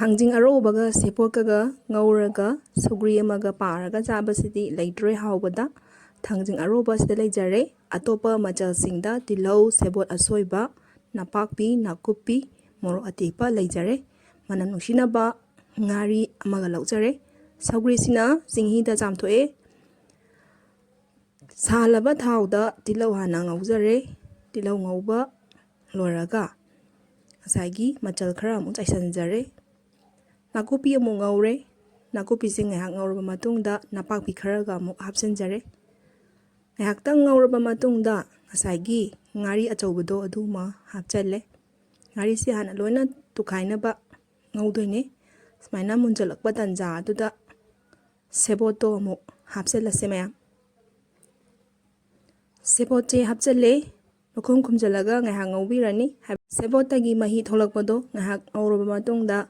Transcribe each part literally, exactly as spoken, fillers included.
ꯊꯥꯡꯖꯤꯡ ꯑꯔꯧꯕꯒ ꯁꯦꯕꯣꯠꯀꯒ ꯉꯧꯔꯒ ꯁꯧꯒ꯭ꯔꯤ ꯑꯃꯒ ꯄꯥꯔꯒ ꯆꯥꯕꯁꯤꯗꯤ ꯂꯩꯇ꯭ꯔꯦ ꯍꯥꯎꯕꯗ꯫ ꯊꯥꯡꯖꯤꯡ ꯑꯔꯧꯕ ꯁꯤꯗ ꯂꯩꯖꯔꯦ꯫ ꯑꯇꯣꯞꯄ ꯃꯆꯜꯁꯤꯡꯗ ꯇꯤꯜꯍꯧ, ꯁꯦꯕꯣꯠ ꯑꯁꯣꯏꯕ, ꯅꯄꯥꯛꯄꯤ, ꯅꯥꯀꯨꯞꯄꯤ, ꯃꯣꯔꯣꯛ ꯑꯇꯦꯛꯄ ꯂꯩꯖꯔꯦ꯫ ꯃꯅꯝ ꯅꯨꯡꯁꯤꯅꯕ ꯉꯥꯔꯤ ꯑꯃꯒ ꯂꯧꯖꯔꯦ꯫ ꯁꯧꯒ꯭ꯔꯤꯁꯤꯅ ꯆꯤꯡꯍꯤꯗ ꯆꯥꯝꯊꯣꯛꯑꯦ꯫ ꯁꯥꯍꯜꯂꯕ ꯊꯥꯎꯗ ꯇꯤꯜꯍꯧ ꯍꯥꯟꯅ ꯉꯧꯖꯔꯦ꯫ ꯇꯤꯜꯍꯧ ꯉꯧꯕ ꯂꯣꯏꯔꯒ ꯉꯁꯥꯏꯒꯤ ꯃꯆꯜ ꯈꯔ ꯑꯃꯨꯛ ꯆꯥꯏꯁꯤꯟꯖꯔꯦ꯫ ꯅꯥꯀꯨꯞꯄꯤ ꯑꯃꯨꯛ ꯉꯧꯔꯦ꯫ ꯅꯥꯀꯨꯞꯄꯤꯁꯦ ꯉꯥꯏꯍꯥꯛ ꯉꯧꯔꯕ ꯃꯇꯨꯡꯗ ꯅꯄꯥꯛꯄꯤ ꯈꯔꯒ ꯑꯃꯨꯛ ꯍꯥꯞꯆꯤꯟꯖꯔꯦ꯫ ꯉꯥꯏꯍꯥꯛꯇꯪ ꯉꯧꯔꯕ ꯃꯇꯨꯡꯗ ꯉꯁꯥꯏꯒꯤ ꯉꯥꯔꯤ ꯑꯆꯧꯕꯗꯣ ꯑꯗꯨꯃ ꯍꯥꯞꯆꯜꯂꯦ꯫ ꯉꯥꯔꯤꯁꯤ ꯍꯥꯟꯅ ꯂꯣꯏꯅ ꯇꯨꯈꯥꯏꯅꯕ ꯉꯧꯗꯣꯏꯅꯦ꯫ ꯁꯨꯃꯥꯏꯅ ꯃꯨꯟꯖꯜꯂꯛꯄ ꯇꯥꯟꯖꯥ ꯑꯗꯨꯗ ꯁꯦꯕꯣꯠꯇꯣ ꯑꯃꯨꯛ ꯍꯥꯞꯆꯜꯂꯁꯦ ꯃꯌꯥꯝ꯫ ꯁꯦꯕꯣꯠꯁꯦ ꯍꯥꯞꯆꯜꯂꯦ꯫ ꯃꯈꯨꯝ ꯈꯨꯝꯖꯤꯜꯂꯒ ꯉꯥꯏꯍꯥꯛ ꯉꯧꯕꯤꯔꯅꯤ꯫ ꯁꯦꯕꯣꯠꯇꯒꯤ ꯃꯍꯤ ꯊꯣꯛꯂꯛꯄꯗꯣ ꯉꯥꯏꯍꯥꯛ ꯉꯧꯔꯕ ꯃꯇꯨꯡꯗ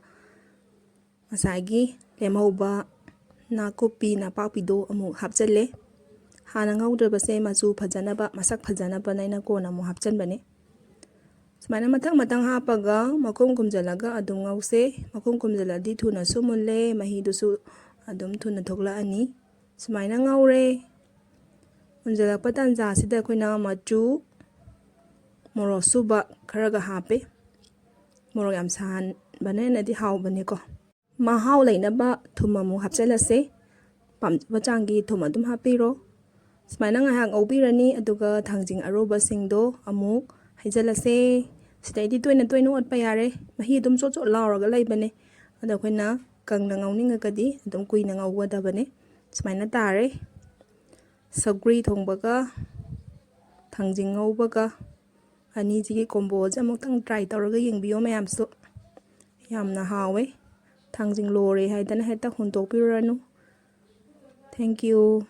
ꯉꯁꯥꯏꯒꯤ ꯂꯦꯝꯍꯧꯕ ꯅꯥꯀꯨꯞꯄꯤ ꯅꯄꯥꯛꯄꯤꯗꯣ ꯑꯃꯨꯛ ꯍꯥꯞꯆꯜꯂꯦ꯫ ꯍꯥꯟꯅ ꯉꯧꯗ꯭ꯔꯕꯁꯦ ꯃꯆꯨ ꯐꯖꯅꯕ, ꯃꯁꯛ ꯐꯖꯅꯕꯅ ꯑꯩꯅ ꯀꯣꯟꯅ ꯑꯃꯨꯛ ꯍꯥꯞꯆꯟꯕꯅꯦ꯫ ꯁꯨꯃꯥꯏꯅ ꯃꯊꯪ ꯃꯊꯪ ꯍꯥꯞꯄꯒ ꯃꯈꯨꯝ ꯈꯨꯝꯖꯤꯜꯂꯒ ꯑꯗꯨꯝ ꯉꯧꯁꯦ꯫ ꯃꯈꯨꯝ ꯈꯨꯝꯖꯤꯜꯂꯗꯤ ꯊꯨꯅꯁꯨ ꯃꯨꯜꯂꯦ, ꯃꯍꯤꯗꯨꯁꯨ ꯑꯗꯨꯝ ꯊꯨꯅ ꯊꯣꯛꯂꯛꯑꯅꯤ꯫ ꯁꯨꯃꯥꯏꯅ ꯉꯧꯔꯦ꯫ ꯃꯨꯟꯖꯜꯂꯛꯄ ꯇꯥꯟꯖꯥꯁꯤꯗ ꯑꯩꯈꯣꯏꯅ ꯃꯆꯨ, ꯃꯣꯔꯣꯛ ꯑꯁꯨꯕ ꯈꯔꯒ ꯍꯥꯞꯄꯦ꯫ ꯃꯣꯔꯣꯛ ꯌꯥꯝ ꯁꯥꯍꯟꯕꯅ ꯍꯦꯟꯅꯗꯤ ꯍꯥꯎꯕꯅꯦꯀꯣ꯫ ꯃꯍꯥꯎ ꯂꯩꯅꯕ ꯊꯨꯝ ꯑꯃꯨꯛ ꯍꯥꯞꯆꯜꯂꯁꯦ꯫ ꯄꯥꯝꯖꯕ ꯆꯥꯡꯒꯤ ꯊꯨꯝ ꯑꯗꯨꯝ ꯍꯥꯞꯄꯤꯔꯣ꯫ ꯁꯨꯃꯥꯏꯅ ꯉꯥꯏꯍꯥꯛ ꯉꯧꯕꯤꯔꯅꯤ, ꯑꯗꯨꯒ ꯊꯥꯡꯖꯤꯡ ꯑꯔꯧꯕꯁꯤꯡꯗꯣ ꯑꯃꯨꯛ ꯍꯩꯖꯜꯂꯁꯦ꯫ ꯁꯤꯗꯩꯗꯤ ꯇꯣꯏꯅ ꯇꯣꯏꯅ ꯑꯣꯠꯄ ꯌꯥꯔꯦ꯫ ꯃꯍꯤ ꯑꯗꯨꯝ ꯆꯣꯠ ꯆꯣꯠ ꯂꯥꯎꯔꯒ ꯂꯩꯕꯅꯦ꯫ ꯑꯗꯣ ꯑꯩꯈꯣꯏꯅ ꯀꯪꯅ ꯉꯧꯅꯤꯡꯉꯒꯗꯤ ꯑꯗꯨꯝ ꯀꯨꯏꯅ ꯉꯧꯒꯗꯕꯅꯦ꯫ ꯁꯨꯃꯥꯏꯅ ꯇꯥꯔꯦ꯫ ꯁꯧꯒ꯭ꯔꯤ ꯊꯣꯡꯕꯒ ꯊꯥꯡꯖꯤꯡ ꯉꯧꯕꯒ ꯑꯅꯤꯁꯤꯒꯤ ꯀꯣꯝꯕꯣꯁꯦ ꯑꯃꯨꯛꯇꯪ ꯇ꯭ꯔꯥꯏ ꯇꯧꯔꯒ ꯌꯦꯡꯕꯤꯌꯣ ꯃꯌꯥꯝꯁꯨ꯫ ꯌꯥꯝꯅ ꯍꯥꯎꯋꯦ꯫ ꯊꯥꯡꯖꯤꯡ ꯂꯣꯔꯦ ꯍꯥꯏꯗꯅ ꯍꯦꯛꯇ ꯍꯨꯟꯗꯣꯛꯄꯤꯔꯨꯔꯅꯨ꯫ Thank you꯫